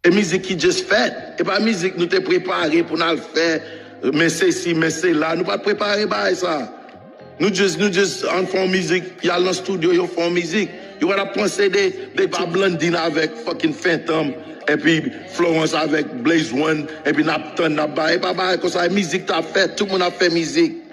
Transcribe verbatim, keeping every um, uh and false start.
Se mizik ki just fèt. E pa mizik nou te prepare pou n al fè, men sesi, men sela. Nou pa t prepare bagay sa. Nou just, nou just ann fè yon mizik, y al nan studio, yo fè yon mizik. Yo pa t ap panse de, de ti Blondine avèk fucking Phantom, epi Florence avèk Blaze One, epi n ap tann, n ap bay. E pa bagay konsa, e mizik t ap fèt, tout moun ap fè mizik.